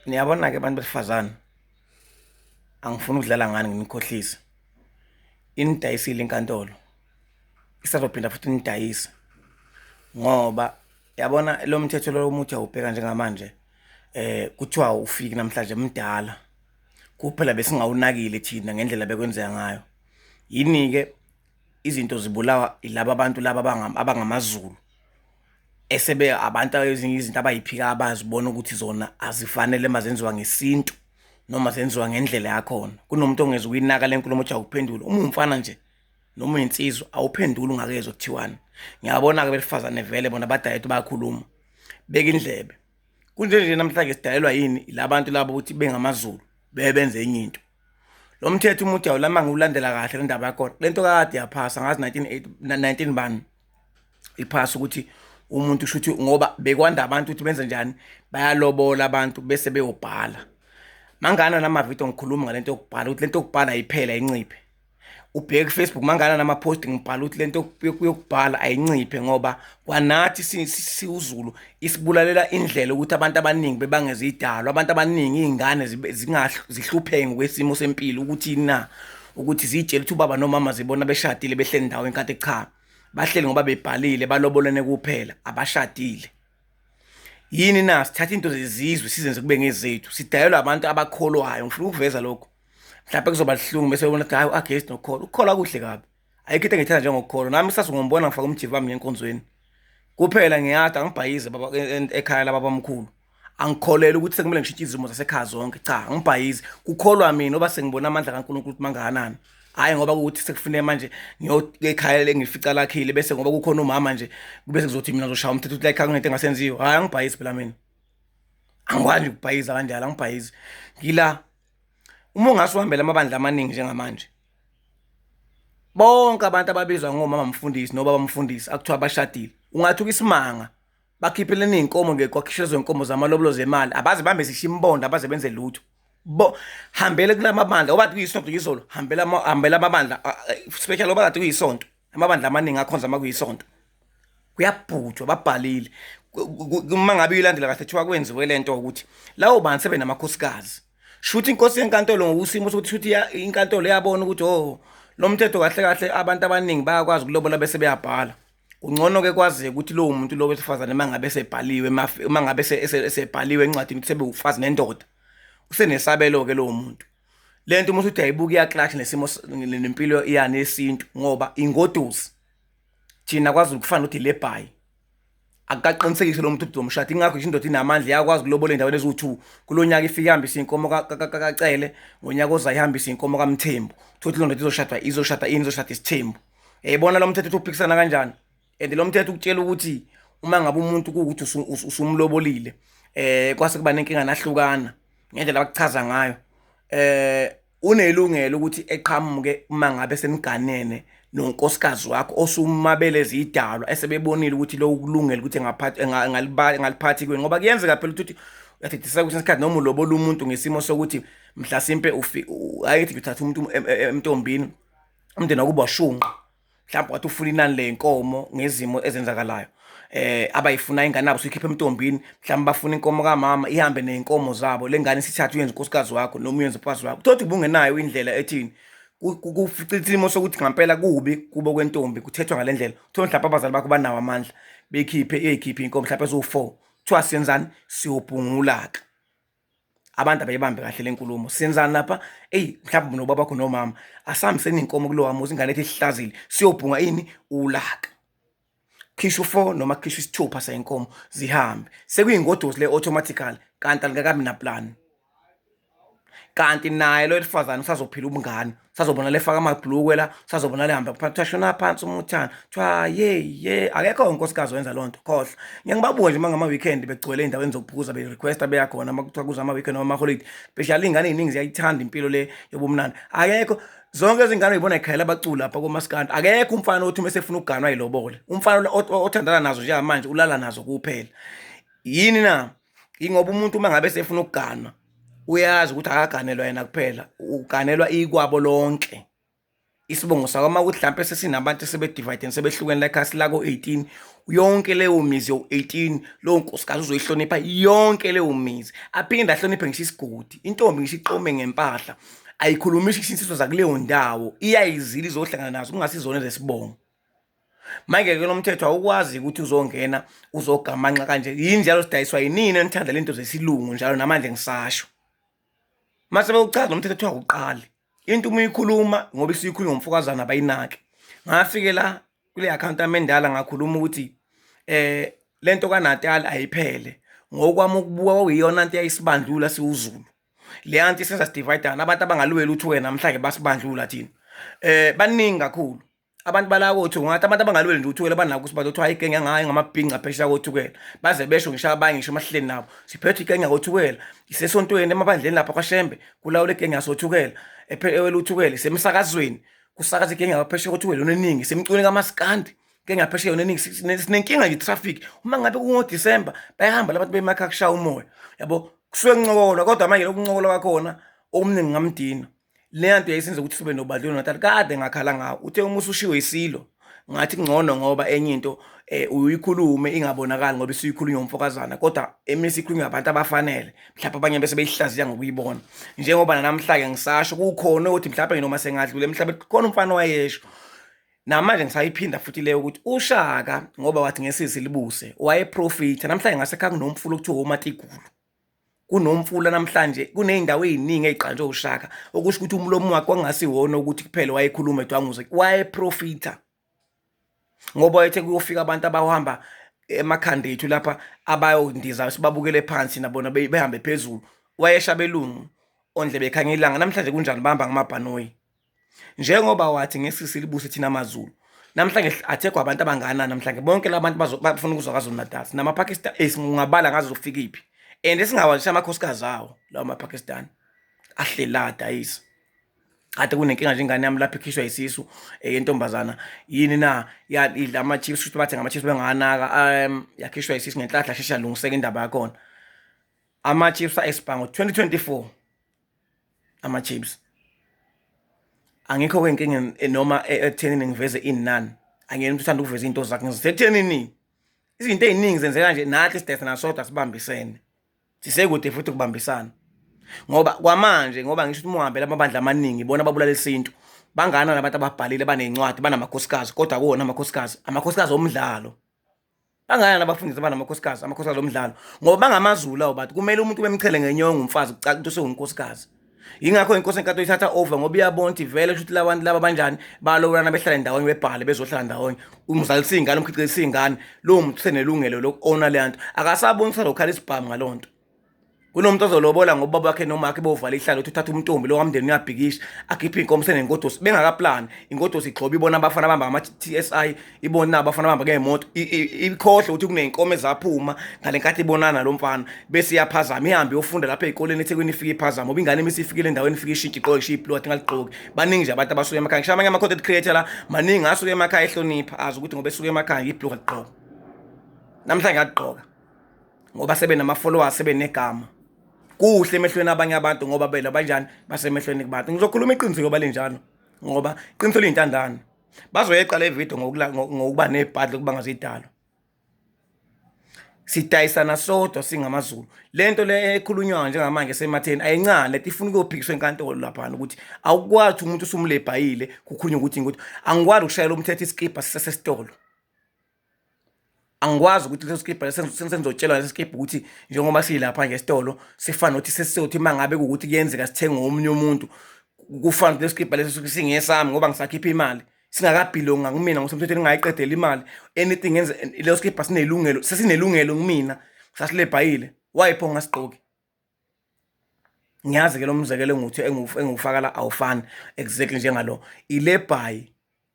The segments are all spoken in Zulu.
Niyabona-ke abantu besifazane, angifuni ukudlala ngani nginikhohlise. Inidayisile inkantolo, isazophinda futhi inidayise ngoba yabona lo mthetho lo umuthi awubheka njengamanje kuthiwa ufiki namhlanje mdala kuphela besingawunakile thina ngendlela bekwenzeka ngayo. Yini-ke izinto zibulawa ilaba bantu laba abangamaZulu esebe abantu ezinye izinto abayiphika abazibona ukuthi zona azifanele mazenziwa ngesintu noma zenziwa ngendlela yakhona. Kunomuntu ongeze ukuyinaka le nkulumo othi awuphendule uma uwumfana nje noma uyinsizwa awuphenduli ungakezwa kuthiwani. Ngiyabona-ke besifazane vele bona badayethu bayakhuluma, beka indlebe. Kunje nje namhlanje sidalelwa yini labantu labo ukuthi bengamaZulu bebe benze enye into. Lo mthetho umude awulama ngiwulandela kahle le ndaba yakhona. Le nto kade yaphasa ngazi 19 19 bani iphasa ukuthi umuntu shuthi ngoba bekwanda abantu ukuthi benze njani bayalobola abantu bese beyobhala. Mangana namavidiyo ngikhuluma ngalento yokubhala ukuthi lento yokubhala ayiphela inciphe. Ubheke ku-Facebook mangana nama-post ngibhala ukuthi lento yokubhala ayinciphe ngoba kwanathi siwuZulu isibulalela indlela ukuthi abantu abaningi bebangeza idalwa abantu abaningi iy'ngane zihlupheke ngokwesimo sempilo ukuthi na ukuthi ziyitshela ukuthi ubaba nomama zibona beshadile behleli ndawo kanti cha bahleli ngoba bebhalile balobolene kuphela abashadile. Yini na sithatha into zezizwe sizenze kube ngezethu sidayelwa abantu abakholwayo ngifuna ukuveza lokho mhlawumbe kuzoba lihlungu bese ubona ukuthi hayi u-against nokukholwa ukukholwa kuhle kabi ayikho into engiyithanda njengokukholwa nami kusasa ungombona ngifaka umjiva wami ngenkonzweni kuphela ngiyada angibhayize baba ekhaya lababamkhulu angikholelwa ukuthi sekumele ngishintshe izimo zasekhaya zonke cha angibhayizi kukholwa mina oba sengibona amandla kaNkulunkulu ukuthi mangakanani hhayi ngoba kuwukuthi sekufuneka manje ngiyoekhaya lengifica lakhile bese ngoba kukhona umama nje bese kuzothi mina ngizoshaya umthetho ukuthi la ekhaya kunento engasenziwa hhayi angibhayizi phela mina angikwazi nje ukubhayiza kanjalo angibhayizi ngila uma ungase uhambele amabandla amaningi njengamanje bonke abantu ababizwa ngomama mfundisi nobaba mfundisi akuthiwa bashadile ungathuka isimanga bakhipheleni iy'nkomo ngekwakhisha lezo nkomo zamalobolo zemali abaze bambe sisho imbondo abaze benze lutho bo hambele kula mabandla obathi kuyisonto izolo hambela hambela amabandla special oba kade kuyisonto amabandla amaningi akhonza uma kuyisonto kuyabhujwa babhalile uma ngabe uyilandela kahle kuthiwa kwenziwe le nto ukuthi lawo bantu sebenamakhosikazi shuthi inkosi yenkantolo ngokusimo sokuthi shuthi inkantolo yabona ukuthi oh lo mthetho kahle kahle abantu abaningi bayakwazi ukulobola bese beyabhala kungcono ke kwazeke ukuthi lowo muntu lo wesifazane uma ngabe esebhaliwe uma ngabe esebhaliwe encwadini ukuthi sebewufazi nendoda usenesabelo-ke lowo muntu le nto uma usuthi ayibuka iyaklash nesimo nempilo yani yesintu ngoba ingodusi thina kwaZulu kufana ukuthi lebhayi akukaqinisekisi lo muntu ukuthi uzomshada ingakho nje indoda inamandla iyakwazi ukulobola endaweni eziwu-two kulo nyaka ifike ihambise inkomo kaCele ngonyaka ozayo ihambise inkomo kaMthembu thothi loo ndoda izoshadwa izoshada ini izoshada isithembu yayibona lo mthetho ukuthi uphikisana kanjani and lo mthetho ukutshela ukuthi uma ngabe umuntu kuwukuthi usumlobolile kwase kuba nenkinga nahlukana ngendlela abakuchaza ngayo unelungelo ukuthi eqhamuke uma ngabe seniganene nonkosikazi wakho osumabele ezidalwa esebebonile ukuthi lo ukulungela ukuthi engaphathi engaliphathi kweni ngoba kuyenzeka phela ukuthi uyathethisa kwesinye isikhathi noma ulobola umuntu ngesimo sokuthi mhlasimpe ayithi uthatha umuntu emntombini umndeni wakubo washunqa mhlawumbe wathi ufuna inani ley'nkomo ngezimo ezenzakalayo abayifuna ingane yabo suyikhipha emntombini mhlawumbe bafuna inkomo kamama ihambe ney'nkomo zabo le ngane isithathe uyenze unkosikazi wakho noma uyenze umfazi wakho thothi ubungenayo indlela ethini kufica isimo sokuthi ngampela kubi kubo kwentombi kuthethwa ngale ndlela kuthiwa mhlawumbe abazali bakho banawo amandla beyikhiphe iyikhiphe inkomo mhlawumbe eziwu-four kuthiwa senzani siyobhungula-ke abantu abayibambe kahle le nkulumo senzani lapha eyi mhlawumbe nobaba bakho nomama asihambiseni iy'nkomo kulowa muzi ingane ethi ihlazile siyobhunga ini ulaka khishwa u-four noma khishwa isithupha sayinkomo zihambe sekuyingodusi le automatically kanti alikakabi naplan kanti naye lo wesifazane usazophila ubungane usazobona lefaka amabhlukwe la usazobona lehamba phansi kuthiwa shona phansi umuthana kuthiwa ye ye akekho unkosikazi owenza loo nto khohlwa ngeke ngibabuke nje uma ngama-weekend begcwele ey'ndaweni zokuphuza be-requesta beya khona uma kuthiwa kuza ama-weekend noma ama-holiday especially iy'ngane ey'ningi ziyayithanda impilo le yobumnandi akekho zonke izingane uyibona ikhayela abaculi lapha komaskandi akekho umfana othi uma esefuna ukuganwa ayilobole umfana othandana nazo njengamanje ulala nazo kuphela yini na ingoba umuntu uma ngabe esefuna ukuganwa uyazi ukuthi akaganelwa yena kuphela uganelwa ikwabo lonke. Isibongo sakho uma kuthi hlampe sesinabantu esebedivayideni sebehlukene la ekhaya silako 18, yonke leyo mizi yowu-18 lowo nkosikazi uzoyihlonipha yonke leyo mizi, aphinde ahloniphe ngisho isigodi. Intombi ngisho iqome ngempahla ayikhulumisi ngisho insizwa zakuleyo ndawo, iyayizila izohlangana nazo kungasizona ezesibongo. Manje-ke lo mthetho awukwazi ukuthi uzongena uzogamanxa kanje. Yini njalo sidayiswa yinini enithanda lento zesilungu njalo namanje ngisasho. Mase bewuchaza umthetho kuthiwa uqali. Into uma uyikhuluma ngoba isiyikhulunywa ngomfokazana abayinaki. Ngafike la kule account yami endala ngakhuluma ukuthi lento kaNatal ayiphele. Ngokwami ukubuka kwakuyiyona nto eyayisibandlula siwuZulu. Le nto isenza sidivayidana abantu abangalweli ukuthi wena namhlanje basibandlula thina. Baningi kakhulu. Abantu bala koThukela ngathi abantu abangalweli nje uThukela banako ukuthi bazothi hayi igenge ngayo ngamabhinca phesheya koThukela, baze besho ngisho abanye ngisho emahleleni nabo siphethwe igenge yakoThukela, isesontweni emabandleni lapha kwaShembe kulawula igenge yasoThukela ewela uThukela, isemsakazweni kusakaza igenge yaphesheya koThukela yona eningi, isemculweni kamaskandi igenge yaphesheya yona eningi. Sinenkinga nje traffic uma ngabe kungoDisemba bayahamba labantu bemakhaya kushaya umoya yabo, kusuke kuncokolwa kodwa manje lokuncokola kwakhona okuningi ngamdina. Leya nto yayisenza ukuthi sibe nobandlululo Natal kade ngakhala ngawo. Uthe uma usushiwe isilo ngathi kungcono ngoba enye into uyikhulume ingabonakali ngoba isuyikhulunywa umfokazana, kodwa emise ikhulunywa abantu abafanele, mhlawumbe abanye bese beyihlaziya ngokuyibona. Njengoba nanamhla-ke ngisasho kukhona ukuthi mhlawumbe noma sengadlula emhlabeni khona umfana owayesho namanje ngisayiphinda futhi leyo ukuthi uShaka ngoba wathi ngesisi libuse wayeprofitha. Namhlanje ngasekhaya kunomfula okuthiwa uMatigulu, kunomfula namhlanje kuney'ndawo ey'ningi ey'qanjwe uShaka, okusho ukuthi umlomo wakhe kwakungasiwona ukuthi kuphela wayekhuluma edwanguze, wayeprofitha ngoba wayethe kuyofika abantu abahamba emakhanda ethu lapha abayondiza sibabukele phansi nabona behambe phezulu. Wayesha abelungu ondlebe ekhanya ilanga. Namhlanje kunjani bahamba ngamabhanoyi njengoba wathi ngesisi libuse thina maZulu. Namhlanje athekho abantu abangakanani namhlanje bonke labantu bafuna ukuzwa KwaZulu Natal namaPakistan ungabala ngaze ufike iphi and singawazisa amakhosikazi awo lawo maPakistan ahleli la adayisa. Kade kunenkinga nje ingane yami lapho ikhishwa isisu yentombazana yini na idla ama-chips kusho bathenga ama-chips bengawanaka yakhishwa isisu ngenhlahla shesha lungiseka indaba yakhona. Ama-chips a-expire ngo-2024 ama-chips. Angikho kwenkingeni noma ekuthenini ngiveze inani, angiyena umuntu othanda ukuveza iy'nto zakhe ngisekuthenini izinto ey'ningi zenzeka nje nathi sidayisa nasodwa sibambisene, sisekude futhi ukubambisana ngoba kwamanje ngoba ngisho ukuthi uma uhambela amabandla amaningi ibona ababulala isintu bangana nabantu ababhalile baney'ncwadi banamakhosikazi kodwa akuwona amakhosikazi, amakhosikazi omdlalo. Bangana nabafundisi abanamakhosikazi, amakhosikazi omdlalo ngoba bangamaZulu lawo bantu, kumele umuntu bemchele ngenyongo umfazi kucaca ukuthi usewunkosikazi. Yingakho inkosi enkantolo ithatha over ngoba iyabona ukuthi vele kusho ukuthi laba bantu laba banjani balobolana behlale ndawonye bebhale bezohlala ndawonye. Umzalisa iy'ngane umkhiqizisa iy'ngane lowo muntu usenelungelo loku-owna leya nto, akasaboni kusalokhala isibhamu ngalowo nto. Kunomuntu ozolobola ngoba ubaba wakhe noma wakhe bovala ihlalo ukuthi uthatha umntombi lo wamndeni uyabhikisha akhiphe inkomo senengodosi bengakaplani ingodosi igxoba ibona abafana abahamba ngama-TSI ibona abafana abahamba ngey'moto ikhohle ukuthi kuney'nkomo ezaphuma ngale nkathi ibonana lo mfana bese iyaphazama ihambe iyofunda lapha ey'koleni eThekwini ifike iphazama ngoba ingane imisi ifikile endaweni ifike ishintshe igqoke ishiye ibhuluku ingaligqoki. Baningi nje abantu abasuke emakhaya ngisho amanye ama-content creator la maningi asuke emakhaya ehlonipha azi ukuthi ngoba esuke emakhaya ibhuluku aligqoka namhlanje aligqoka ngoba sebenama-followers sebenegama kuhle emehlweni abanye abantu ngoba bela banjani basemehlweni kubantu. Ngizokhuluma iqiniso ngoba linjalo ngoba iqiniso liyintandane. Bazoyeqa le video ngokuba nebhadi lokuba ngazidalo. Sidayisana sodwa singamaZulu. Le nto le ekhulunywayo njengamanje esematheni ayincane lento ifuna ukuyophikiswa enkantolo laphana ukuthi awukwazi umuntu usumlebhayile kukhulunywa ukuthi ukuthi angikwazi ukushayela umthetho isikibha sisesesitolo. Angikwazi ukuthi leso sikibha sengizotshelwa leso sikibha ukuthi njengoba silapha nje esitolo sifana nokuthi sesiyothi uma ngabe kuwukuthi kuyenzeka sithenge omunye umuntu kufana leso sikibha leso singesami ngoba ngisakhipha imali singakabhilonga kumina ngokusemthethweni ngingayiqedela imali anything ngenze leso sikibha sinelungelo sesinelungelo kumina sasilebhayile why pho ngingasigqoki. Ngiyazi ke lo mzekelo engiwuthi engiwufaka la awufani exactly njengalo ilebhayi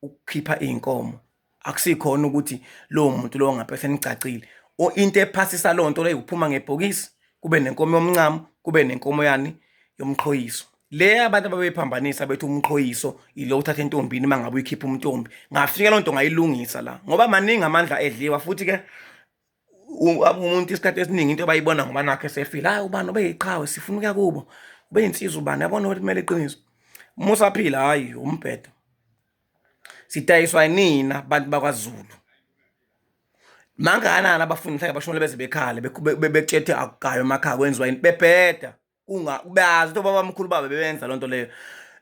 ukukhipha iy'nkomo akusikhona ukuthi lowo muntu lowo ngampela senigcagcile into ephasisa leyo nto leyo uphuma ngebhokisi kube nenkomo yomncamo kube nenkomo yani yomqhoyiso le abantu ababeyiphambanisa bethi umqhoyiso ilo uthatha entombini uma ngabe uyikhipha umntombi ngafika loo nto ngayilungisa la ngoba maningi amandla edliwa futhi ke umuntu isikhathi esiningi into abayibona ngoba nakho esefile hayi ubani ubeyiqhawe sifuna ukuya kubo ubeyinsizwa ubani yabona ukuthi kumele iqiniso uma usaphila hhayi umbhedo. Sidayiswa yinina bantu bakwaZulu. Mangakanani abafundi mhlawumbe bashonele beze bekhale betshethe akugaywa emakhaya kwenziwa yini bebheda kunga bazi ukuthi obabamkhulu babo bebenza loo nto leyo.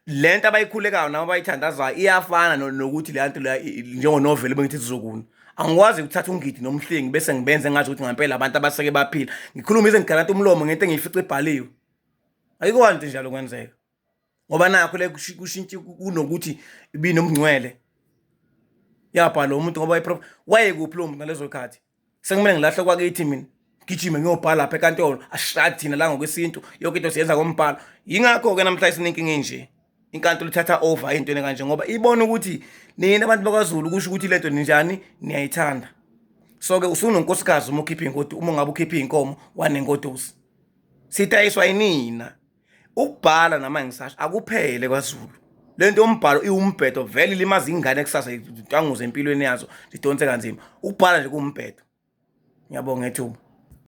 Le nto abayikhulekayo nabo abayithandazayo iyafana nokuthi le nto leya njengonoveli bengithi sizokuna. Angikwazi ukuthatha uNgidi noMhlengi bese ngibenze ngazi ukuthi ngampela abantu abaseke baphila. Ngikhuluma ize ngigalante umlomo ngento engiyifice ibhaliwe. Ayikho nto njalo kwenzeka. Ngoba nakho le kushintsha kunokuthi ibinomngcwele. Yabhala umuntu ngoba wayeprof wayekuphi lowo muntu ngalezo khathi. Sekumele ngilahle kwakithi mina. Gijime ngiyobhala lapha enkantolo asishadi thina la ngokwesintu yonke into siyenza ngombhalo. Yingakho-ke namhlanje sinenkinga enje. Inkantolo ithatha over entweni kanje ngoba ibona ukuthi nina abantu bakwaZulu kusho ukuthi lento ninjani niyayithanda. So-ke usunonkosikazi uma ukhipha ingodu uma ngabe ukhipha iy'nkomo wanengodusi. Sidayiswa yinina. Ukubhala nama ngisasho akuphele kwaZulu. Lento yombhalo iwumbhedo vele ilimaza ingane kusasa intanguze empilweni yazo zidonse kanzima. Ukubhala nje kuwumbhedo. Ngiyabonga ethuba.